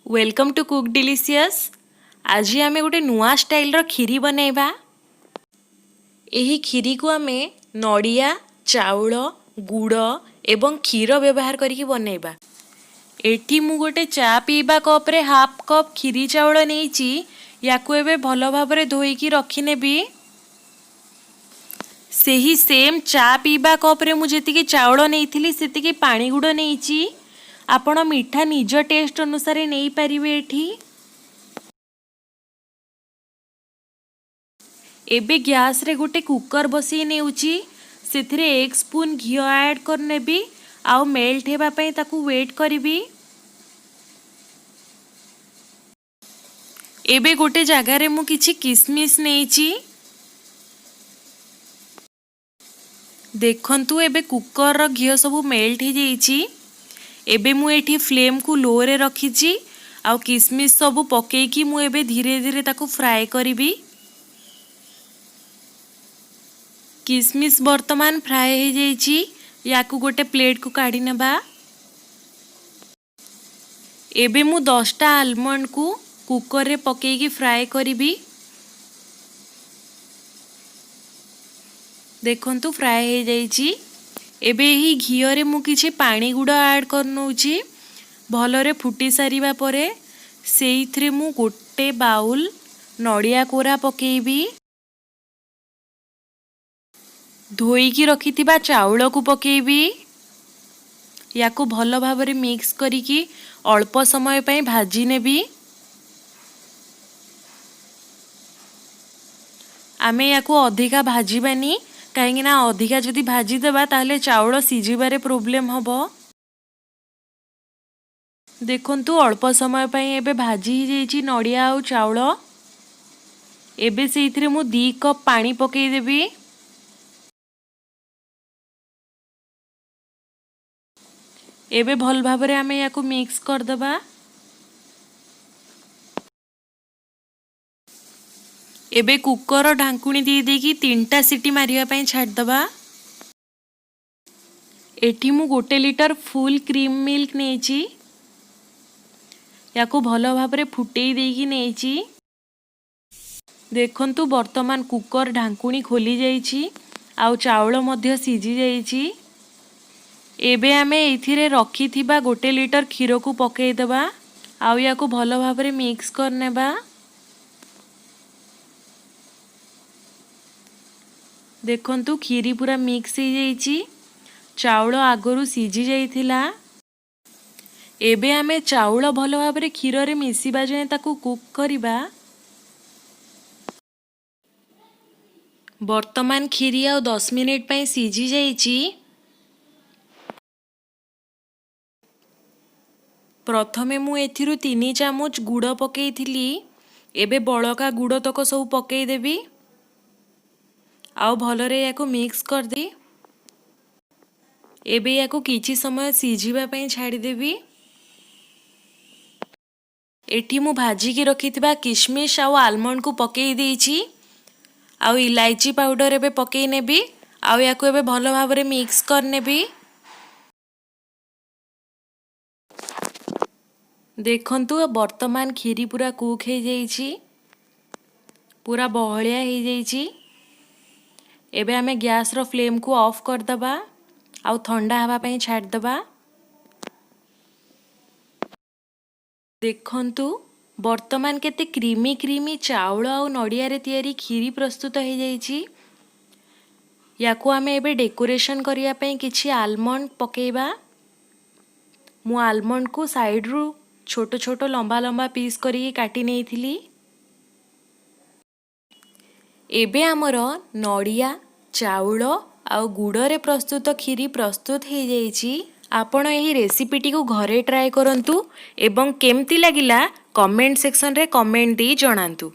Welcome to cook delicious. ଆଜି ଆମେ ଗୋଟେ ନୂଆ ଷ୍ଟାଇଲ୍ର କ୍ଷୀରି ବନେଇବା। ଏହି କ୍ଷୀରିକୁ ଆମେ ନଡ଼ିଆ, ଚାଉଳ, ଗୁଡ଼ ଏବଂ କ୍ଷୀର ବ୍ୟବହାର କରିକି ବନେଇବା। ଏଠି ମୁଁ ଗୋଟେ ଚା ପିଇବା କପ୍ରେ ହାଫ୍ କପ୍ କ୍ଷୀରି ଚାଉଳ ନେଇଛି। ୟାକୁ ଏବେ ଭଲ ଭାବରେ ଧୋଇକି ରଖିନେବି। ସେହି ସେମ୍ ଚା ପିଇବା କପ୍ରେ ମୁଁ ଯେତିକି ଚାଉଳ ନେଇଥିଲି, ସେତିକି ପାଣି ଗୁଡ଼ ନେଇଛି। ଆପଣ ମିଠା ନିଜ ଟେଷ୍ଟ ଅନୁସାରେ ନେଇପାରିବେ। ଏଠି ଏବେ ଗ୍ୟାସ୍ରେ ଗୋଟେ କୁକର୍ ବସେଇ ନେଉଛି। ସେଥିରେ 1 ସ୍ପୁନ୍ ଘିଅ ଆଡ଼୍ କରିନେବି ଆଉ ମେଲ୍ଟ ହେବା ପାଇଁ ତାକୁ ୱେଟ୍ କରିବି। ଏବେ ଗୋଟେ ଜାଗାରେ ମୁଁ କିଛି କିସମିସ୍ ନେଇଛି। ଦେଖନ୍ତୁ, ଏବେ କୁକର୍ର ଘିଅ ସବୁ ମେଲ୍ଟ ହେଇଯାଇଛି। ଏବେ ମୁଁ ଏଠି ଫ୍ଲେମ୍କୁ ଲୋରେ ରଖିଛି ଆଉ କିସମିସ୍ ସବୁ ପକେଇକି ମୁଁ ଏବେ ଧୀରେ ଧୀରେ ତାକୁ ଫ୍ରାଏ କରିବି। କିସମିସ୍ ବର୍ତ୍ତମାନ ଫ୍ରାଏ ହେଇଯାଇଛି। ୟାକୁ ଗୋଟେ ପ୍ଲେଟ୍କୁ କାଢ଼ି ନେବା। ଏବେ ମୁଁ 10ଟା ଆଲମଣ୍ଡକୁ କୁକର୍ରେ ପକେଇକି ଫ୍ରାଏ କରିବି। ଦେଖନ୍ତୁ, ଫ୍ରାଏ ହେଇଯାଇଛି। ଏବେ ଏହି ଘିଅରେ ମୁଁ କିଛି ପାଣି ଗୁଡ଼ ଆଡ଼୍ କରିନେଉଛି। ଭଲରେ ଫୁଟି ସାରିବା ପରେ ସେଇଥିରେ ମୁଁ ଗୋଟେ ବାଉଲ୍ ନଡ଼ିଆ କୋରା ପକେଇବି। ଧୋଇକି ରଖିଥିବା ଚାଉଳକୁ ପକେଇବି। ୟାକୁ ଭଲ ଭାବରେ ମିକ୍ସ କରିକି ଅଳ୍ପ ସମୟ ପାଇଁ ଭାଜି ନେବି। ଆମେ ୟାକୁ ଅଧିକା ଭାଜିବାନି, କାହିଁକିନା ଅଧିକା ଯଦି ଭାଜିଦେବା ତାହେଲେ ଚାଉଳ ସିଝିବାରେ ପ୍ରୋବ୍ଲେମ୍ ହେବ। ଦେଖନ୍ତୁ, ଅଳ୍ପ ସମୟ ପାଇଁ ଏବେ ଭାଜି ହେଇଯାଇଛି ନଡ଼ିଆ ଆଉ ଚାଉଳ। ଏବେ ସେଇଥିରେ ମୁଁ 2 କପ୍ ପାଣି ପକେଇଦେବି। ଏବେ ଭଲ ଭାବରେ ଆମେ ୟାକୁ ମିକ୍ସ କରିଦେବା। ଏବେ କୁକର ଢାଙ୍କୁଣୀ ଦେଇ ଦେଇକି 3ଟା ସିଟି ମାରିବା ପାଇଁ ଛାଡ଼ିଦେବା। ଏଠି ମୁଁ 1 ଲିଟର ଫୁଲ୍ କ୍ରିମ୍ ମିଲ୍କ ନେଇଛି। ୟାକୁ ଭଲ ଭାବରେ ଫୁଟେଇ ଦେଇକି ନେଇଛି। ଦେଖନ୍ତୁ, ବର୍ତ୍ତମାନ କୁକର ଢାଙ୍କୁଣୀ ଖୋଲି ଯାଇଛି ଆଉ ଚାଉଳ ମଧ୍ୟ ସିଝି ଯାଇଛି। ଏବେ ଆମେ ଏଇଥିରେ ରଖିଥିବା 1 ଲିଟର କ୍ଷୀରକୁ ପକେଇଦେବା ଆଉ ୟାକୁ ଭଲ ଭାବରେ ମିକ୍ସ କରିନେବା। ଦେଖନ୍ତୁ, କ୍ଷୀରି ପୁରା ମିକ୍ସ ହେଇଯାଇଛି। ଚାଉଳ ଆଗରୁ ସିଝି ଯାଇଥିଲା। ଏବେ ଆମେ ଚାଉଳ ଭଲ ଭାବରେ କ୍ଷୀରରେ ମିଶିବା ଯାଏଁ ତାକୁ କୁକ୍ କରିବା। ବର୍ତ୍ତମାନ କ୍ଷୀରି ଆଉ 10 ମିନିଟ୍ ପାଇଁ ସିଝି ଯାଇଛି। ପ୍ରଥମେ ମୁଁ ଏଥିରୁ 3 ଚାମଚ ଗୁଡ଼ ପକେଇଥିଲି। ଏବେ ବଳକା ଗୁଡ଼ ତକ ସବୁ ପକେଇଦେବି ଆଉ ଭଲରେ ୟାକୁ ମିକ୍ସ କରିଦେଇ ଏବେ ୟାକୁ କିଛି ସମୟ ସିଝିବା ପାଇଁ ଛାଡ଼ିଦେବି। ଏଠି ମୁଁ ଭାଜିକି ରଖିଥିବା କିସମିସ୍ ଆଉ ଆଲମଣ୍ଡକୁ ପକେଇ ଦେଇଛି ଆଉ ଇଲାଇଚି ପାଉଡ଼ର ଏବେ ପକେଇ ନେବି ଆଉ ୟାକୁ ଏବେ ଭଲ ଭାବରେ ମିକ୍ସ କରିନେବି। ଦେଖନ୍ତୁ, ବର୍ତ୍ତମାନ କ୍ଷୀରି ପୁରା କୁକ୍ ହେଇଯାଇଛି, ପୁରା ବହଳିଆ ହେଇଯାଇଛି। ଏବେ ଆମେ ଗ୍ୟାସ୍ର ଫ୍ଲେମ୍କୁ ଅଫ୍ କରିଦେବା ଆଉ ଥଣ୍ଡା ହେବା ପାଇଁ ଛାଡ଼ିଦେବା। ଦେଖନ୍ତୁ, ବର୍ତ୍ତମାନ କେତେ କ୍ରିମି କ୍ରିମି ଚାଉଳ ଆଉ ନଡ଼ିଆରେ ତିଆରି କ୍ଷୀରି ପ୍ରସ୍ତୁତ ହେଇଯାଇଛି। ୟାକୁ ଆମେ ଏବେ ଡେକୋରେସନ୍ କରିବା ପାଇଁ କିଛି ଆଲମଣ୍ଡ ପକେଇବା। ମୁଁ ଆଲମଣ୍ଡକୁ ସାଇଡ଼ରୁ ଛୋଟ ଛୋଟ ଲମ୍ବା ଲମ୍ବା ପିସ୍ କରିକି କାଟି ନେଇଥିଲି। ଏବେ ଆମର ନଡ଼ିଆ, ଚାଉଳ ଆଉ ଗୁଡ଼ରେ ପ୍ରସ୍ତୁତ କ୍ଷୀରି ପ୍ରସ୍ତୁତ ହେଇଯାଇଛି। ଆପଣ ଏହି ରେସିପିଟିକୁ ଘରେ ଟ୍ରାଏ କରନ୍ତୁ ଏବଂ କେମିତି ଲାଗିଲା କମେଣ୍ଟ ସେକ୍ସନରେ କମେଣ୍ଟ ଦେଇ ଜଣାନ୍ତୁ।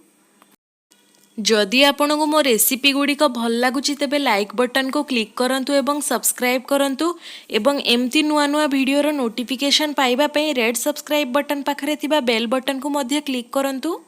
ଯଦି ଆପଣଙ୍କୁ ମୋ ରେସିପି ଗୁଡ଼ିକ ଭଲ ଲାଗୁଛି, ତେବେ ଲାଇକ୍ ବଟନକୁ କ୍ଲିକ୍ କରନ୍ତୁ ଏବଂ ସବସ୍କ୍ରାଇବ୍ କରନ୍ତୁ ଏବଂ ଏମିତି ନୂଆ ନୂଆ ଭିଡ଼ିଓର ନୋଟିଫିକେସନ୍ ପାଇବା ପାଇଁ ରେଡ୍ ସବସ୍କ୍ରାଇବ୍ ବଟନ୍ ପାଖରେ ଥିବା ବେଲ୍ ବଟନକୁ ମଧ୍ୟ କ୍ଲିକ୍ କରନ୍ତୁ।